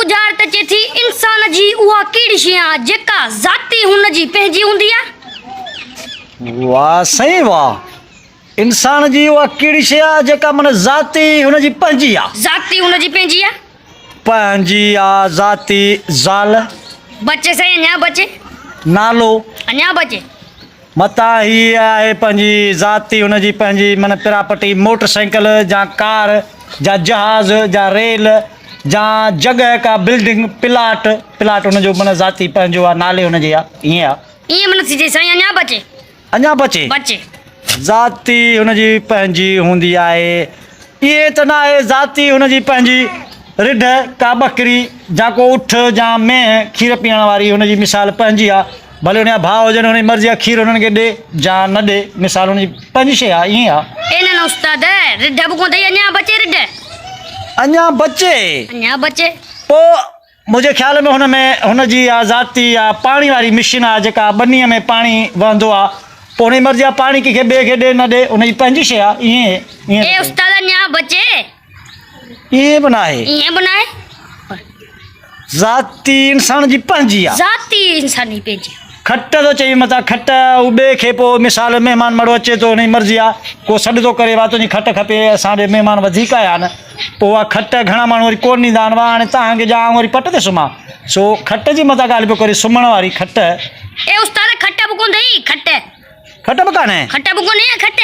ڳجهار ته چئي ٿي انسان جي اها ڪهڙي شيء آ جيڪا ذاتي هن جي پنهنجي هوندي آ؟ واه سائين واه انسان جي اها ڪهڙي شيء آ جيڪا معنيٰ ذاتي هن جي پنهنجي آ؟ ذاتي هن جي پنهنجي آ. پنهنجي آ ذاتي زال. بچي سائين اڃا بچي. نالو. اڃا بچي. متان هي آهي پنهنجي ذاتي هن جي پنهنجي معنيٰ پراپرٽي موٽر سائيڪل جا ڪار جا جهاز جا ريل جا جڳهه ڪا بلڊنگ پلاٽ پلاٽ هن جو معنيٰ ذاتي پنهنجو آ نالي هن جي آ ائين آ. ائين به نه ٿي چئي سائين اڃا بچي. اڃا بچي. بچي. ذاتي هن جي پنهنجي هوندي آهي. ائين ته ناهي ذاتي هن جي پنهنجي رڍ ڪا ٻڪري جا ڪو اٺ جا مينهن کير پيئڻ واري هن جي مثال پنهنجي آ ڀلي هن جا ڀاء هجن هن جي مرضي آ کير هنن کي ڏي جا نه ڏي مثال هن جي پنهنجي شيء آ ائين آ. اي نه نه استاد رڍ به ڪونه اٿئي اڃا بچي رڍ. اڃا بچي. اڃا بچي. پوء منهنجي خيال ۾ هن ۾ هن جي اها ذاتي اها پاڻي واري مشين آهي جيڪا ٻنيء ۾ پاڻي وهندو آهي پوء هن جي مرضي آهي پاڻي ڪنهن کي ٻئي کي ڏي نه ڏي هن جي پنهنجي شيء آهي ائين ائين اي استاد اڃا بچي. ائين به ناهي. ائين به ناهي. ذاتي انسان جي پنهنجي آهي. ذاتي انسان جي پنهنجي. کٽ ٿو چئي متان کٽ هو ٻئي کي پوء مثال مهمان مڙو اچي ٿو هن جي مرضي آ ڪو سڏ ٿو ڪري وا تنهنجي کٽ کپي اسان ڏي مهمان وڌيڪ آيا آهن پوء اها کٽ گهڻا ماڻهو وري ڪونه ڏيندا آهن وا هاڻي تهان کي ڏيان آئون وري پٽ تي سمهان سو کٽ جي متان ڳالهه پيو ڪري سمهڻ واري کٽ. اي استاد کٽ به ڪونه اٿئي کٽ. کٽ به ڪانهي. کٽ به ڪونهي کٽ.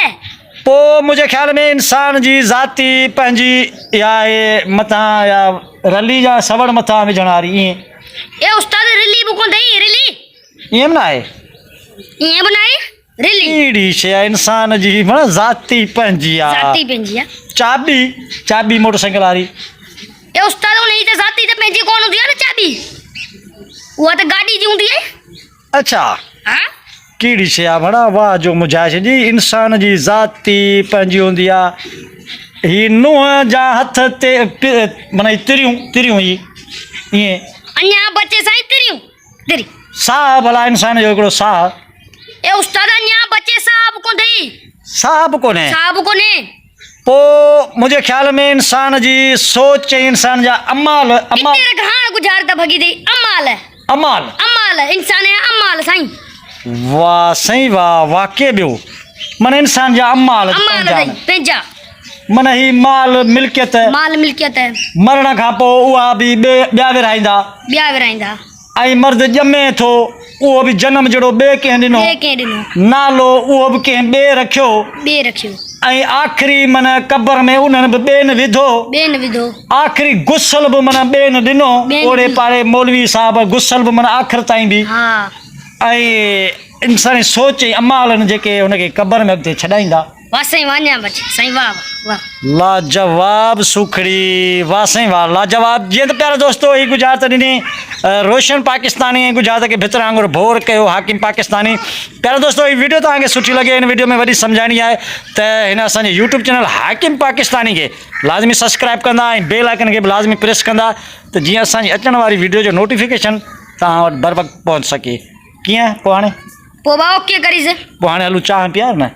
پوء منهنجي خيال ۾ انسان جي ذاتي پنهنجي اها آهي متان يا رلي يا سوڙ مٿان وجهڻ واري ائين. اي استاد رلي به ڪونه اٿئي رلي. ائين به ناهي. ائين به ناهي رلي. ڪهڙي شيء آهي انسان جي معنيٰ ذاتي پنهنجي آ. ذاتي پنهنجي آ. چاٻي چاٻي موٽر سائيڪل واري. اي استاد انهي ته ذاتي ته پنهنجي ڪونه هوندي آ نه چاٻي اها ته گاڏي جي هوندي آهي. اڇا ها. ڪهڙي شيء آ ڀڻا واهه جو مجهائي ڇڏي انسان جي ذاتي پنهنجي هوندي آ هي نونهن جا هٿ تي معنيٰ هي تريون تريون هي ائين. اڃا بچي سائين تريون تري. ساهه ڀلا انسان جو هڪڙو ساهه. اي استاد اڃا بچي ساهه به ڪونهي. ساهه به ڪونهي. ساهه به ڪونهي. پوء منهنجي خيال ۾ انسان جي سوچ ۽ انسان جا اعمال اعمال. اتي رک هاڻ ڳجهار ته ڀڳي ٿئي اعمال. اعمال. اعمال انسان جا اعمال سائين. واه سائين واه واقعي ٻيو معنيٰ انسان جا اعمال اعمال سائين پنهنجا. معنيٰ هي مال ملڪيت. مال ملڪيت. مرڻ کان پوء اها به ٻيا ورهائيندا. ٻيا ورهائيندا. ۽ مرد ڄمي ٿو اهو به جنم جهڙو ٻئي ڪنهن ڏنو. ٻئي ڪنهن ڏنو. نالو اهو به ڪنهن ٻئي رکيو. ٻئي رکيو. ۽ آخري من قبر ۾ انهن به ٻين وڌو. ٻين وڌو. آخري غسل به من ٻين ڏنو. ٻين اوڙي ڏنو. پاڙي مولوي صاحب غسل به من آخر تائين به. ها. ۽ انساني سوچ ۽ اعمال جيڪي هن کي قبر ۾ اڳتي ڇڏائيندا. واه سائين واه اڃان بچ سائين واه واه واه. لاجواب سوکڙي واه سائين واه لاجواب جيئن ته پيارا دوستو هي ڳجهارت ڏني روشن پاڪستاني ۽ ڳجهارت کي ڀتر آنگر ڀور ڪيو حاڪم پاڪستاني پيارا دوستو هي ويڊيو توهان کي سٺي لڳي هن ويڊيو ۾ وڏي سمجهاڻي آهي ته هن اسان جي يوٽيوب چينل حاڪم پاڪستاني کي لازمي سبسڪرائب ڪندا ۽ بيل آئيڪن کي به لازمي پريس ڪندا ته جيئن اسان جي اچڻ واري ويڊيو جو نوٽيفڪيشن توهان وٽ بروقت پهچ سگهي ڪيئن پوء هاڻي پوء ڀاء اوڪي ڪريس. پوء هاڻي هلون چانهه پيار نه.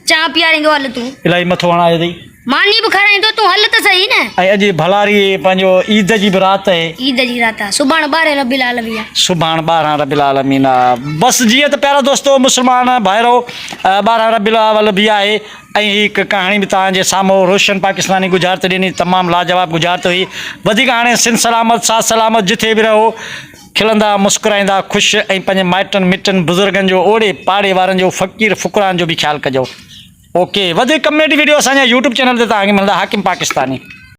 چانهه پياريندو هل تون. الائي مٿو هڻايو اٿئي. ماني به کارائيندو تون هل ته سهي نه. ۽ اڄ ڀلاري پنهنجو عيد جي به رات اهي. عيد جي رات آ. سڀاڻ ٻارهين ربيع العالمين آ. سڀاڻ ٻارهن ربيع العالمين آ. بس جيئن ته پيارا دوستو مسلمان ڀائرو ٻارهن ربيع الاول به آهي ۽ هي هڪ ڪهاڻي به توهان جي سامهون روشن پاڪستاني ڳجهارت ڏني تمام لاجواب ڳجهارت هئي وڌيڪ هاڻي سنڌ سلامت ساٿ سلامت جٿي به رهو کلندا مسڪرائيندا خوش ۽ پنهنجي مائٽن مٽن بزرگن جو اوڙي پاڙي وارن جو فقير فقران جو به خيال ڪجو اوڪي وڌيڪ ڪميڊي وڊيو اسان جا يوٽيوب چينل تي توهان کي ملندا حاڪم پاڪستاني.